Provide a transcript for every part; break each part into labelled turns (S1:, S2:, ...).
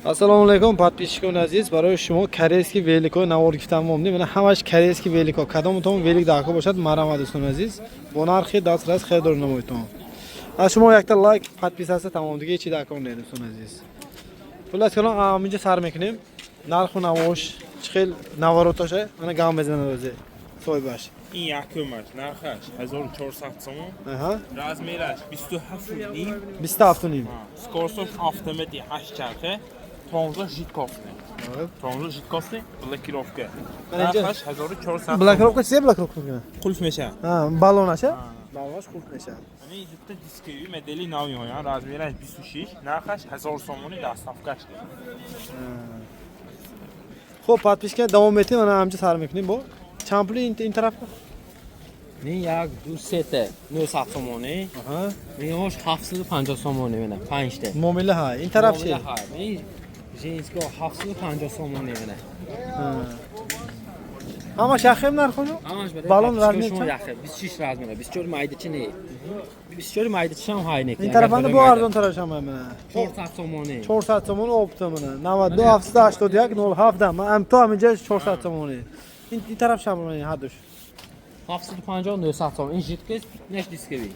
S1: Ассалому алайкум, подписчикони азиз. Барои шумо корейский великҳои навор гифтан момдем. Мана, ҳамаш корейский великҳо. Кадомтон велик даркор бошад, марҳамат, дӯстони азиз, бо нархи дастрас харидор намоедтон. Аз шумо якта лайк, подписаться, тамом, дига ҳечи даркор не, дӯстони азиз. Хуллас калом, инҷа сар мекунем. Нарху навош чӣ хел, наворотоша мана гам мезанад озе соҳибаш.
S2: Ин якумаш, нархаш 1400 сомон. Размераш 27,5.
S1: 27,5.
S2: Скоростьош автомати 8 чархе, тормозаш жидкостный. Тормозаш жидкостный, блокировка.
S1: Mana инҷа-
S2: Нархаш 1400.
S1: Блокировка чизе, блокировка мекунад?
S2: Qulf мешавад.
S1: Балонаша, балонаш қулф мешавад.
S2: Ани дutta дисковый, модели нав меоянд, размераш 26, нархаш 1000 сомони, доставкаш.
S1: Хуб, подписчика, давом метем. Ана ҳамҷа сар мекунем. Бо чанд пули ин тараф?
S3: Ин як, ду, сета 900 сомонӣ. Инҳош 750 сомонӣ, мена, панҷта.
S1: Муомила ҳа. Ин тараф чи?
S3: Ин женско 750 сомонӣ, мена.
S1: Ҳамаш яхем нархоно?
S3: Ҳамаш барои
S1: Балон
S3: подписчикои
S1: размер
S3: шумо
S1: чанд?
S3: Яхе 26 размера, 24 майдачи не, 24 майдачи ҳам ҳай не.
S1: Ин тарафанда бо арзонтараш ҳама, мана.
S3: 400 сомонӣ.
S1: 400 сомон оптом, мана, 92 781 07. Ман то ҳаминҷа 400 сомонӣ. Ин тараф шам, мана, ҳардуш.
S3: 750, 900 сомон. Ин жидкость, неш дисковый.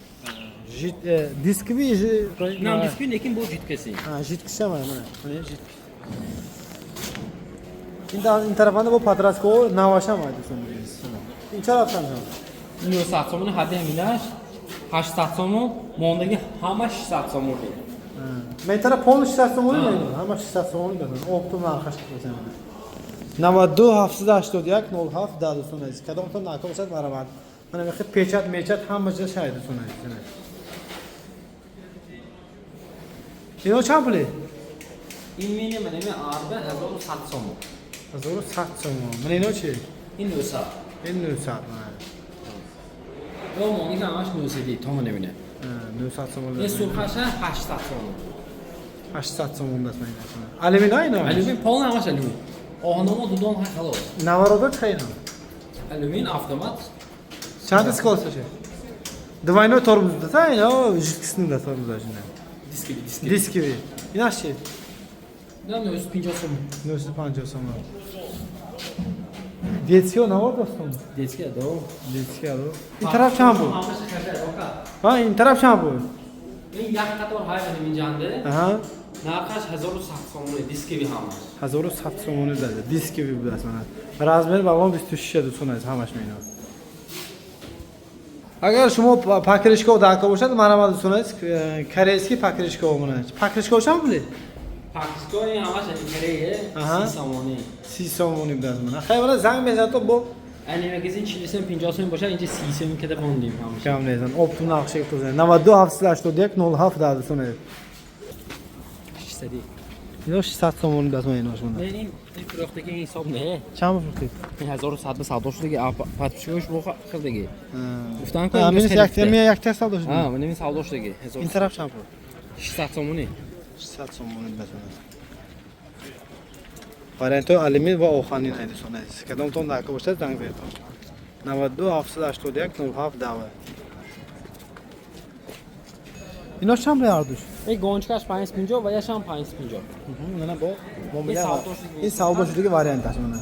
S1: Жид дисковый.
S3: Инам дисковый, лекин бо жидкости.
S1: Жидкость ҳам, мана, мана, жидкость. Ин тарафанда бо подростково навашам ай, дӯстон. Ин ча рафтан?
S3: 900 сомонӣ ҳадди ҳаминаш, 800 сомон, мондаги ҳама 600 сомонӣ.
S1: Мен тараф полный 600 сомонӣ, ҳама 600 сомонӣ додам. Оптом нархаш бошам. 92 781 07 да, дӯстон азиз. Кадомтон нака бошад, марҳамат. Мана, мехе печать мечат ҳама чиз шай, дӯстон азиз. Ино чанд пули?
S3: Ин мини, мана, ин арба 1100 сомон.
S1: 1100 сомон. Мана, ино чи?
S3: Ин 900.
S1: Ин 900, мана.
S3: Ё мондаги ҳамаш 900 то, мана, мина.
S1: 900 сомон.
S3: Ин сурхаша 800 сомон.
S1: 800 сомон даст, мана. Алюмин ино?
S3: Алюмин, полный ҳамаш алюмин. Оҳаномо дудон ҳай, халос.
S1: Наворото чӣ ино?
S3: Алюмин, автомат.
S1: Чанд скоростьше? Двойной тормоз да, ино жидкостный да тормоз ина.
S3: Дисковый, дисковый.
S1: Дисковый. Инаш чи?
S3: На 950 сомон.
S1: 950 сомон. Детский навор, достон?
S3: Детский до.
S1: Детский ало. Ин тараф чанд буд?
S3: Ҳамаша хаша, ока.
S1: Ҳа, ин тараф чанд буд?
S3: Ин як қатор ҳай, мана, инҷанде. Нархаш 1100 сомонӣ, дисковый ҳамаш.
S1: 1100 сомонӣ дада. Дисковый будааст, мана. Размер балон 26, дӯстон азиз, ҳамаш меинад. Агар шумо покрышка даркор бошад, марҳамат, дӯстон азиз, корейский покрышка, мана. Покрышка чанд пули?
S3: Покрышка ин ҳамаш корея, 30 сомонӣ.
S1: 30 сомонӣ будааст, мана. Хай, мана, занг мезанад то бо.
S3: Ани магазин 40 сом, 50 сом бошад, инҷа 30 сом када мондим ҳамаша.
S1: Кам незан. Оптом нақша гуфтан. 92 781 07 да, дӯстон азиз.
S3: 600.
S1: Ино 600 сомонӣ даст, мана, инош, мана.
S3: Не, ин фурӯхтаги, ин ҳисоб не.
S1: Чанд фурӯхтед?
S3: Ин 1100 ба савдо шудаги, а подписчикош бо хилдаги. Гуфтан ко.
S1: Ҳамин як як та савдо шуд.
S3: Ҳа, мана, ин савдо шудаги.
S1: Ин тараф чанд пул?
S3: 600 сомонӣ.
S1: 600 сомонӣ даст. Вариантҳои алюмин ва оҳанин ай, дӯстон азиз. Кадомтон даркор бошад, занг занед. 92 781 07 дава. Ино чанд пул ҳардуш?
S3: Ин гончикаш 550 ва яшам 550.
S1: Мана, бо муомила.
S3: Ин савдо шудаги.
S1: Ин савдо шудаги варианташ, мана.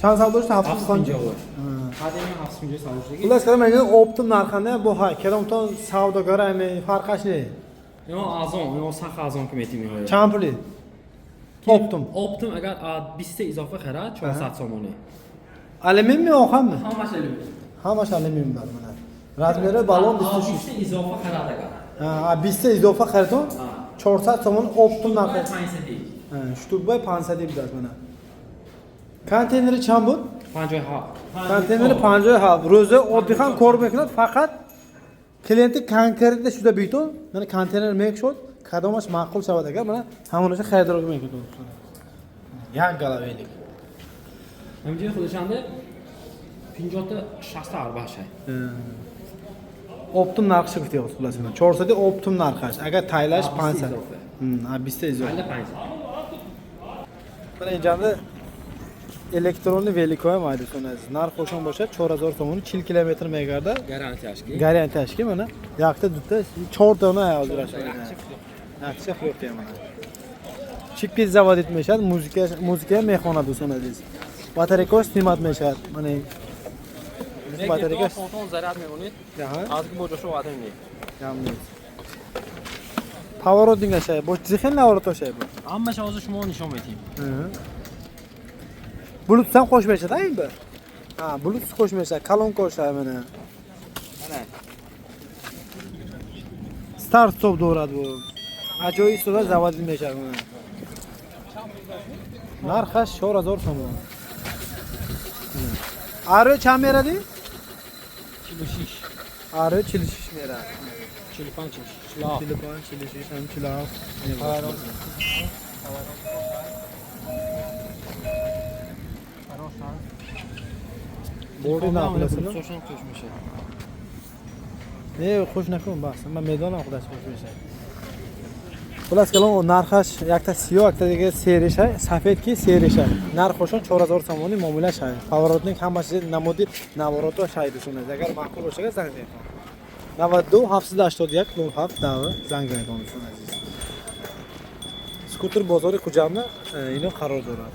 S1: Чанд савдо шуд? 750.
S3: 750. Ҳадди 750 савдо шудаги.
S1: Хуллас калом, мегӯям, оптом нарханда бо ҳай, кадомтон савдогара ами, фарқаш не.
S3: Ино арзон, ино сах арзон ки метим иҳоя.
S1: Чанд пули? Оптом.
S3: Оптом агар 20 та изофа харад, 400 сомонӣ.
S1: Алюмин ми, оҳан ми?
S3: Ҳамаш алюмин.
S1: Ҳамаш алюмин бар, мана. Размери балон 26.
S3: 20 та изофа харад агар.
S1: А 20 та изофа харидон 400 сомон оптом нархи.
S3: 500.
S1: Штукбай 500 будааст, мана. Контейнери чанд буд?
S3: 57.
S1: Контейнери 57. Рӯзи оддӣ ҳам кор мекунад, фақат клиенти конкретно шуда битон, мана, контейнер мекушод, кадомаш маъқул шавад агар, мана, ҳамонаша харидорӣ мекунад. Як гала велик.
S3: Ҳаминҷои худашанда 50 та 60 та арбашай.
S1: Оптом нархи гуфтӣ, хуллас, 400 оптом нархаш. Агар тайлаш 500. А 20 та изофа.
S3: Айла 500.
S1: Мана, инҷанда электронный великҳоям ай, дӯстони азиз. Нархошон бошад 4000 сомонӣ, 40 километр мегардад.
S3: Гарантияш ки.
S1: Гарантияш ки, мана, якта, дута, чор дона ай ҳозираш. Нақша фурӯхтем, мана. Чипки заводить мешавад, музыка мехонад, дӯстон азиз. Батарейкаош снимать мешавад. Мана батарейка.
S3: Фонтон заряд мемонед.
S1: Аҳа.
S3: Аз ки бо ҷошо ваъда мемонед.
S1: Гам нест. Поворот дигашай. Бо чизи хел наворотошай бо.
S3: Ҳамаша ҳозир шумо нишон медиҳем.
S1: Bluetooth ham qo'shib berishadi, a endi? Ha, Bluetooth qo'shib berishadi, kolonka o'shadi mana.
S3: Mana.
S1: Start stop дорад bu. Ajoyib usulda заводить мешавад mana. Нархаш 4000 сомон. Аро чанд меради?
S3: 46.
S1: Аро 46 мерад.
S3: 45, 46.
S1: 45, 46, ham 47. Борди нақласini.
S3: Сошон qo'sh мешавад.
S1: Не, хуш накун, бас. Ман медонам, худаш хуш мешавад. Хулас калом, нархаш якта сиёҳ, якта дига сериша, сафед ки сериша. Нархошон 4000 сомонӣ муомила шай. Поворотник ҳамаси намуди наворото шай, дӯстон. Агар маъқул бошад, занг занед. 92 781 07 9 занг занед, дӯстон азиз. Скутер бозори Хуҷанда ино қарор дорад.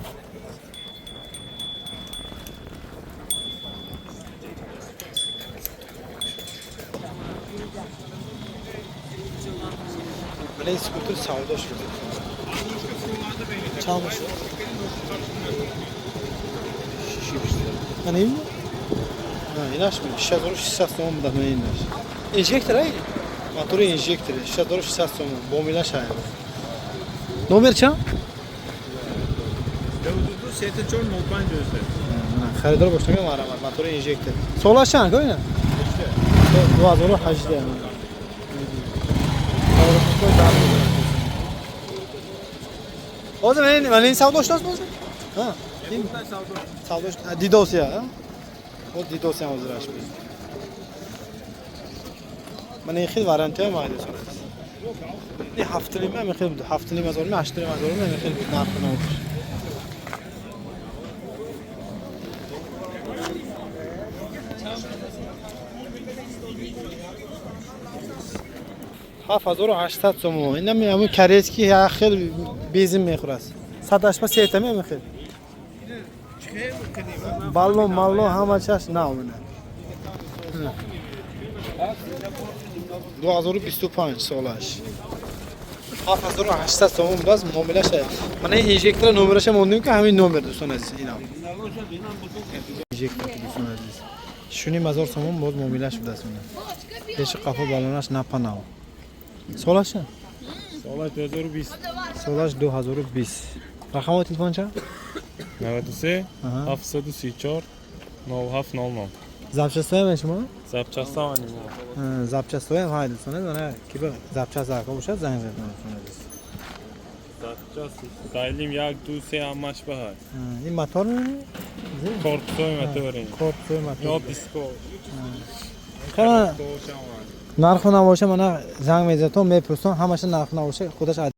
S1: Mana ин скутер савдо шуд. Чанд бошад? Mana ин? Ha, инаш 6600 сомон буда, mana инаш. Инжектор ай? Мотори инжектор 6600 сомон, бомила шай. Номер чанд?
S2: 92 74 05.
S1: Харидор бошад, марҳамат, мотори инжектор. Солаш чанд ко ина? 2018. Ҳозир ман ин савдо шудааст ҳозир? Ҳа. Ин савдо дидосия, ҳа? Ҳоз дидосия ҳозираш буд. Ман ин хел вариантҳоям майдосон. Ин ҳафтним ҳам хел буд. 7,5 ҳазор, 8,5 ҳазор ҳам хел буд нархи навш. 7800 сомон. Инам ҳамун корейский як хел бензин мехӯрад. Садашба сетами ҳамин хел. Баллон, маллон ҳама чаш нав мена. 2025 солаш. 7800 сомон будааст муомила шая. Мана ин инжектора номераша мондем, ки ҳамин номер, дӯстон азиз, инам. Инжектор, дӯстон азиз. 6,5 ҳазор сомон боз муомила шудааст мана. Пеши қафо баллонаш напанав. Солаш чанд?
S2: Солаш 2020.
S1: Солаш 2020. Рақамҳои телефон чанд?
S2: 93
S1: Аҳа.
S2: 734 9700.
S1: Запчастҳоям шумо?
S2: Запчаста ма.
S1: Запчастҳоям ҳай, дӯстон азиз. Мана ки ба запчаст заркор бошад, занг занед, дӯстон азиз.
S2: Запчаст дайлим 1 2 3 ҳамаш ба ҳаст.
S1: Ин мотор?
S2: Корпусои моторин.
S1: Корпусои мотор.
S2: Ё диско.
S1: Нарху набоша, мана занг мезанед, мепурсон, ҳамаша нарху набоша худаш.